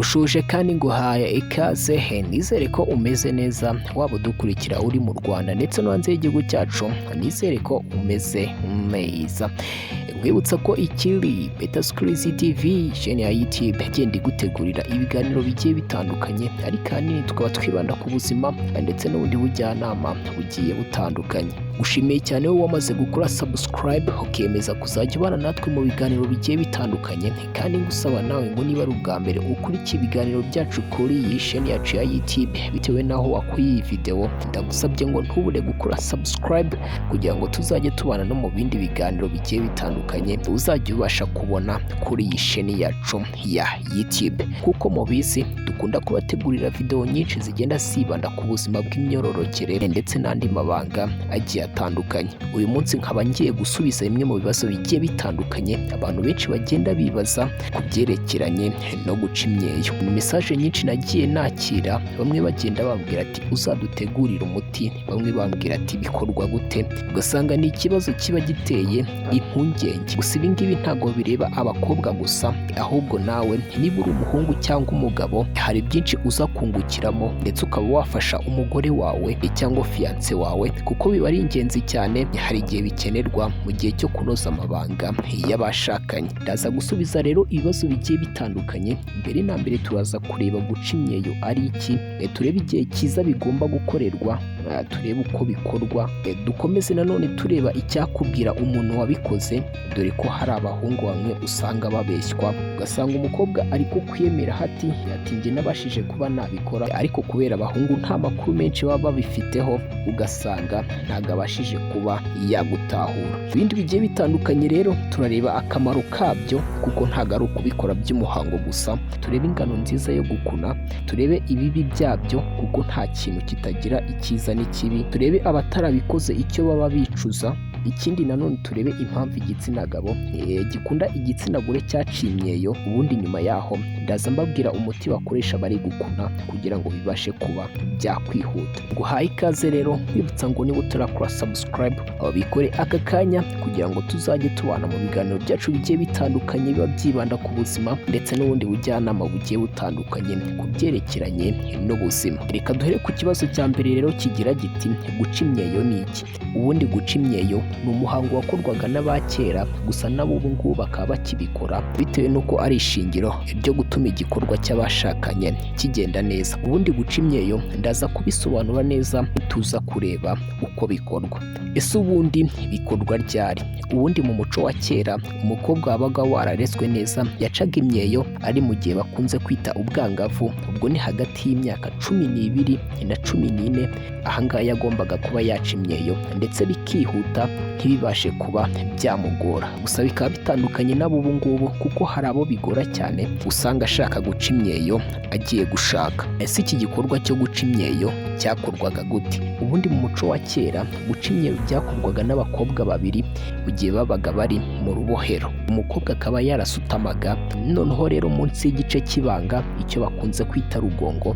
Ndagushuje kandi nguhaye ikaze, nizere ko umeze neza, waba udukurikira uri mu Rwanda ndetse no hanze y'igihugu cyacu, nizere ko umeze neza. Nkwibutsa ko ikiri Beta Skills TV, chaîne ya YouTube igenda igutegurira ibiganiro bigiye bitandukanye, ariko ahanini tukaba twibanda ku buzima ndetse n'ubundi bujyanama bugiye butandukanye. Gushimiye cyane wowe wamaze gukora subscribe, ukemeza kuzajya ubana natwe mu biganiro bigiye bitandukanye, kandi ngusaba nawe ngo niba ari ubwa mbere ukurikiye ibiganiro byacu kuri iyi chaîne yacu ya YouTube, bitewe n'aho wakuye iyi video, ndagusabye ngo ntubure gukora subscribe kugira ngo tuzajye tubana no mu bindi biganiro bigiye bitandukanye uzajya ubasha kubona kuri iyi chaîne yacu ya YouTube. Kuko mubizi, dukunda kubategurira video nyinshi zigenda zibanda ku buzima bw'imyororokere ndetse n'andi mabanga agiye atandukanye. Uyu munsi nkaba ngiye gusubiza bimwe mu bibazo bigiye bitandukanye abantu benshi bagenda bibaza ku byerekeranye no guca imyeyo. Mu message nyinshi nagiye nakira, bamwe bagenda bambwira ati: "Uzadutegurire umuti", bamwe bambwira ati: "Bikorwa gute?" Ugasanga ni ikibazo kiba giteye impungenge. Gusa ibi ngibi ntabwo bireba abakobwa gusa, ahubwo nawe niba uri umuhungu cyangwa umugabo, hari byinshi uza kungukiramo, ndetse ukaba wafasha umugore wawe cyangwa fiancé wawe, kuko biba ari ingenzi cyane. Hari igihe bikenerwa mu gihe cyo kunoza amabanga y'abashakanye. Ndaza gusubiza rero ibibazo bigiye bitandukanye. Mbere na mbere turaza kureba guca imyeyo ari iki, turebe igihe cyiza bigomba gukorerwa, turebe uko bikorwa, dukomeze nanone tureba icyakubwira umuntu wabikoze, dore ko hari abahungu bamwe usanga babeshywa, ugasanga umukobwa ari kukwiyemera ati: "Njye nabashije kuba nabikora", ariko kubera abahungu nta makuru menshi baba babifiteho, ugasanga ntabwo abashije kuba yagutahura. Ibindi bigiye bitandukanye rero, turareba akamaro kabyo, kuko ntabwo ari ukubikora by'umuhango gusa. Turebe ingano nziza yo gukuna, turebe ibibi byabyo, kuko nta kintu kitagira icyiza n'ikibi, turebe abatarabikoze icyo baba bicuza. Ikindi nanone, turebe impamvu igitsina gabo gikunda igitsina gore cyaciye imyeyo. Ubundi nyuma yaho ndaza mbabwira umuti bakoresha bari gukuna kugira ngo bibashe kuba byakwihuta. Guhaye ikaze rero, nkwibutsa ngo niba utarakora subscribe, bikore aka kanya kugira ngo tuzajye tubana mu biganiro byacu bigiye bitandukanye biba byibanda ku buzima ndetse n'ubundi bujyanama bugiye butandukanye ku byerekeranye n'ubuzima. Reka duhere ku kibazo cya mbere rero kigira giti: "Guca imyeyo ni iki?" Ubundi guca imyeyo ni umuhango wakorwaga n'abakera, gusa n'ab'ubu ngubu bakaba bakibikora, bitewe n'uko ari ishingiro ryo gutuma igikorwa cy'abashakanye kigenda neza. Ubundi guca imyeyo ndaza kubisobanura neza tuza kureba uko bikorwa. Ese ubundi bikorwa ryari? Ubundi mu muco wa kera, umukobwa wabaga wararezwe neza yacaga imyeyo ari mu gihe bakunze kwita ubwangavu. Ubwo ni hagati y'imyaka 12 na 14. Ahangaha yagombaga kuba yaca imyeyo ndetse bikihuta, ntibibashe kuba byamugora. Gusa bikaba bitandukanye n'abo ubu ngubu, kuko hari abo bigora cyane, usanga ashaka guca imyeyo agiye gushaka. Ese iki gikorwa cyo guca imyeyo cyakorwaga gute? Ubundi mu muco wa kera, guca imyeyo byakorwaga n'abakobwa babiri mu gihe babaga bari mu rubohero. Umukobwa akaba yarasutamaga, noneho rero munsi y'igice cy'ibanga, icyo bakunze kwita rugongo,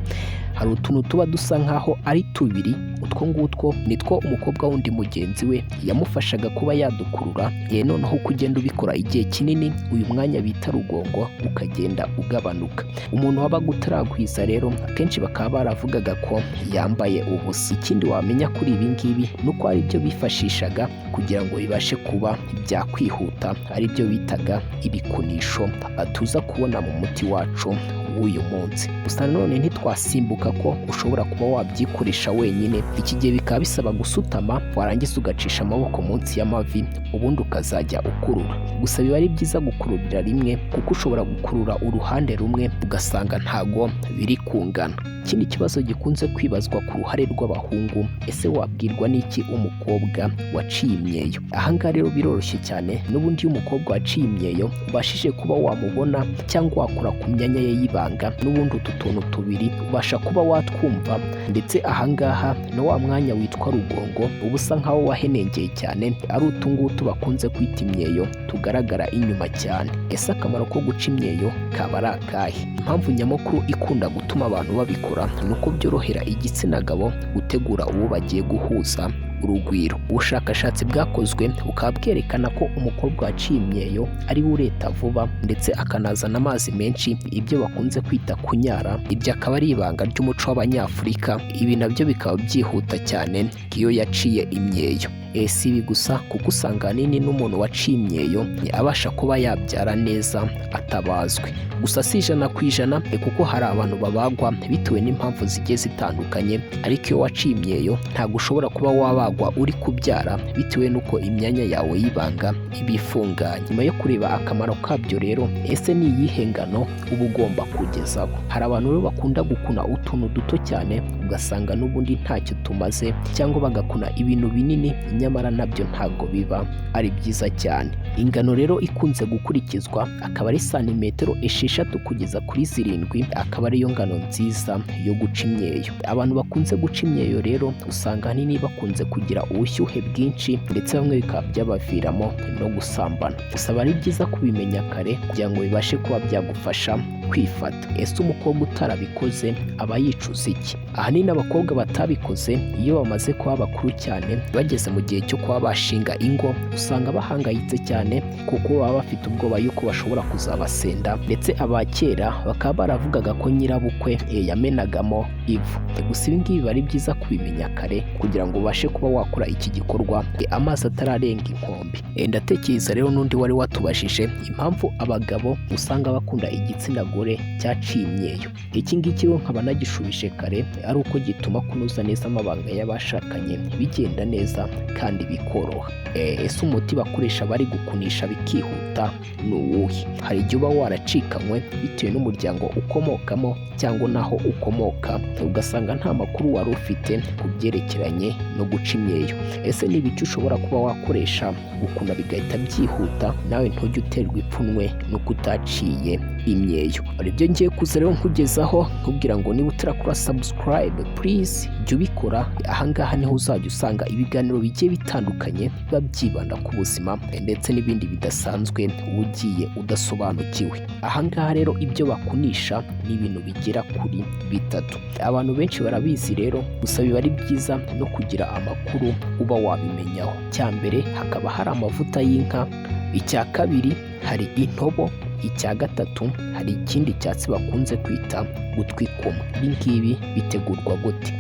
hari utuntu tuba dusa nkaho ari tubiri. Utwo ngutwo nitwo umukobwa wundi mugenzi we yamufashaga kuba yadukurura. Ye noneho uko ugenda ubikora igihe kinini, uyu mwanya bita rugongo ukagenda ugabanuka. Umuntu wabaga utaragwiza rero, akenshi bakaba baravugaga ko yambaye ubusa. Ikindi wamenya kuri ibi ngibi ni uko ari byo bifashishaga kugira ngo bibashe kuba byakwihuta, ari byo bitaga ibikunisho tuza kubona mu muti wacu w'uyu munsi. Gusa nanone ntitwasimbuka ko ushobora kuba wabyikoresha wenyine. Iki gihe bikaba bisaba gusutama, warangiza ugacisha amaboko munsi y'amavi, ubundi ukazajya ukurura. Gusa biba ari byiza gukururira rimwe, kuko ushobora gukurura uruhande rumwe ugasanga ntago biri kungana. Ikindi kibazo gikunze kwibazwa ku ruhare rw'abahungu: ese wabwirwa n'iki umukobwa waciye imyeyo? Ahangaha rero biroroshye cyane. N'ubundi iyo umukobwa waciye imyeyo ubashije kuba wamubona cyangwa wakora ku myanya ye y'ibanga, n'ubundi utu tuntu tubiri ubasha kuba watwumva, ndetse ahangaha na wa mwanya witwa rugongo uba usa nkaho wahenengeye cyane, ari utu ngutu bakunze kwita imyeyo tugaragara inyuma cyane. Ese akamaro ko guca imyeyo kaba ari akahe? Impamvu nyamukuru ikunda gutuma abantu babikora ni uko byorohera igitsina gabo gutegura uwo bagiye guhuza urugwiro. Ubushakashatsi bwakozwe bukaba bwerekana ko umukobwa waciye imyeyo ari we ureta vuba ndetse akanazana amazi menshi, ibyo bakunze kwita kunyara. Ibyo akaba ari ibanga ry'umuco w'Abanyafurika. Ibi nabyo bikaba byihuta cyane iyo yaciye imyeyo. Si ibi gusa, kuko usanga ahanini n'umuntu waciye imyeyo abasha kuba yabyara neza atabazwe. Gusa si 100%, kuko hari abantu babagwa bitewe n'impamvu zigiye zitandukanye, ariko iyo waciye imyeyo ntabwo ushobora kuba wabagwa uri kubyara bitewe n'uko imyanya yawe y'ibanga iba ifunganye. Nyuma yo kureba akamaro kabyo rero, ese ni iyihe ngano uba ugomba kugezaho? Hari abantu rero bakunda gukuna utuntu duto cyane, ugasanga n'ubundi ntacyo tumaze, cyangwa bagakuna ibintu binini, nyamara nabyo ntabwo biba ari byiza cyane. Ingano rero ikunze gukurikizwa akaba ari santimetero 6 kugeza kuri 7, akaba ariyo ngano nziza yo guca imyeyo. Abantu bakunze guca imyeyo rero usanga ahanini bakunze kugira ubushyuhe bwinshi, ndetse bamwe bikaba byabaviramo no gusambana. Gusa aba ari byiza kubimenya kare kugira ngo bibashe kuba byagufasha kwifata. Ese umukobwa utarabikoze aba yicuza iki? Ahanini abakobwa batabikoze iyo bamaze kuba bakuru cyane, bageze mu gihe cyo kuba bashinga ingo, usanga bahangayitse cyane kuko baba bafite ubwoba yuko bashobora kuzabasenda, ndetse aba kera bakaba baravugaga ko nyirabukwe yamenagamo ivu. Gusa ibi ngibi biba ari byiza kubimenya kare kugira ngo ubashe kuba wakora iki gikorwa amazi atararenga inkombe. Ndatekereza rero n'undi wari watubajije impamvu abagabo usanga bakunda igitsina gore cyaciye imyeyo. Iki ngiki rero nkaba nagishubije kare, ari uko gituma kunoza neza amabanga y'abashakanye bigenda neza kandi bikoroha. Ese umuti bakoresha bari gukunisha bikihuta ni uwuhe? Hari igihe uba waracikanywe bitewe n'umuryango ukomokamo cyangwa n'aho ukomoka, ugasanga nta makuru wari ufite ku byerekeranye no guca imyeyo. Ese ni ibiki ushobora kuba wakoresha gukuna bigahita byihuta, nawe ntujye uterwa ipfunwe n'uko utaciye imyeyo? Ibyo ngiye kuza rero nkugezaho, nkubwira ngo niba utarakora subscribe, please jya ubikora. Ahangaha niho uzajya usanga ibiganiro bigiye bitandukanye biba byibanda ku buzima ndetse n'ibindi bidasanzwe ugiye udasobanukiwe. Ahangaha rero ibyo bakunisha ni ibintu bigera kuri bitatu. Abantu benshi barabizi rero, gusa biba ari byiza no kugira amakuru uba wabimenyaho. Icya mbere hakaba hari amavuta y'inka, icya kabiri hari intobo, icya gatatu hari ikindi cyatsi bakunze kwita gutwi kumwe. Ibi ngibi bitegurwa gute?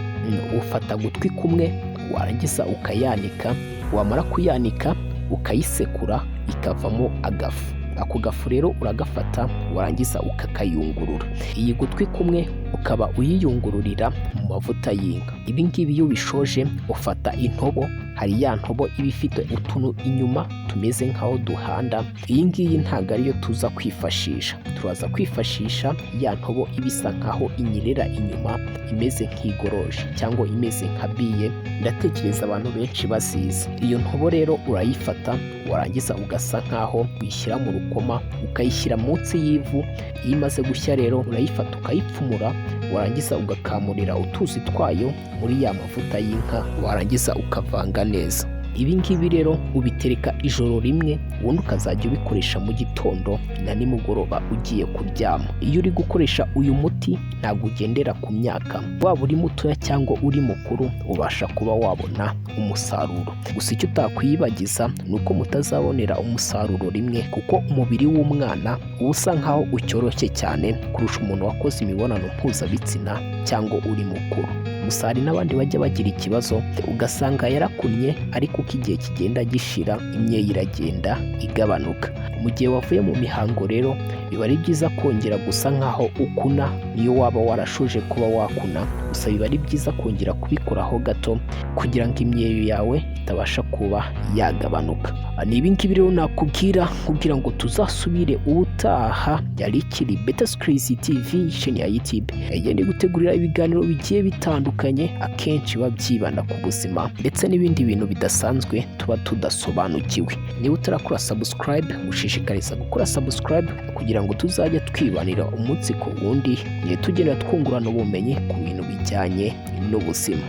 Ufata gutwi kumwe, warangiza ukayanika, wamara kuyanika ukayisekura ikavamo agafu. Ako gafu rero uragafata, warangiza ukakayungurura. Iyi gutwi kumwe ukaba uyiyungururira mu mavuta y'inka. Ibi ngibi iyo ubishoje ufata intobo, hari ya ntobo iba ifite utuntu inyuma tumeze nk'aho duhanda. Iyi ngiyi ntabwo ariyo tuza kwifashisha, turaza kwifashisha ya ntobo iba isa nkaho inyerera inyuma, imeze nk'igoroje cyangwa imeze nka biye. Ndatekereza abantu benshi bazizi. Iyo ntobo rero urayifata, warangiza ugasa nkaho uyishyira mu rukoma, ukayishyira munsi y'ivu. Iyo imaze gushya rero urayifata ukayipfumura, warangiza ugakamurira utuzi twayo muri ya mavuta y'inka, warangiza ukavanga neza. Ibi ngibi rero ubitereka ijoro rimwe, ubundi ukazajya ubikoresha mu gitondo na nimugoroba ugiye kuryama. Iyo uri gukoresha uyu muti ntabwo ugendera ku myaka, waba uri mutoya cyangwa uri mukuru ubasha kuba wabona umusaruro. Gusa icyo utakwiyibagiza ni uko mutazabonera umusaruro rimwe, kuko umubiri w'umwana uba usa nkaho ucyoroshye cyane kurusha umuntu wakoze imibonano mpuzabitsina cyangwa uri mukuru. Gusa hari n'abandi bajya bagira ikibazo ugasanga yarakunnye, ariko uko igihe kigenda gishira imyeyo iragenda igabanuka. Mu gihe wavuye mu mihango rero biba ari byiza kongera gusa nkaho ukuna, niyo waba warashoje kuba wakuna, gusa biba ari byiza kongera kubikoraho gato kugira ngo imyeyo yawe itabasha kuba yagabanuka. Ni ibi ngibi rero nakubwira kugira ngo tuzasubire ubutaha. Yari ikiri Beta Skills TV, chaîne ya YouTube igenda igutegurira ibiganiro bigiye bitandukanye, akenshi biba byibanda ku buzima ndetse n'ibindi bintu bidasanzwe tuba tudasobanukiwe. Niba utarakora subscribe, gushishikariza gukora subscribe kugira ngo tuzajye twibanira umunsi ku wundi, tugenda twungurana ubumenyi ku bintu bijyanye n'ubuzima.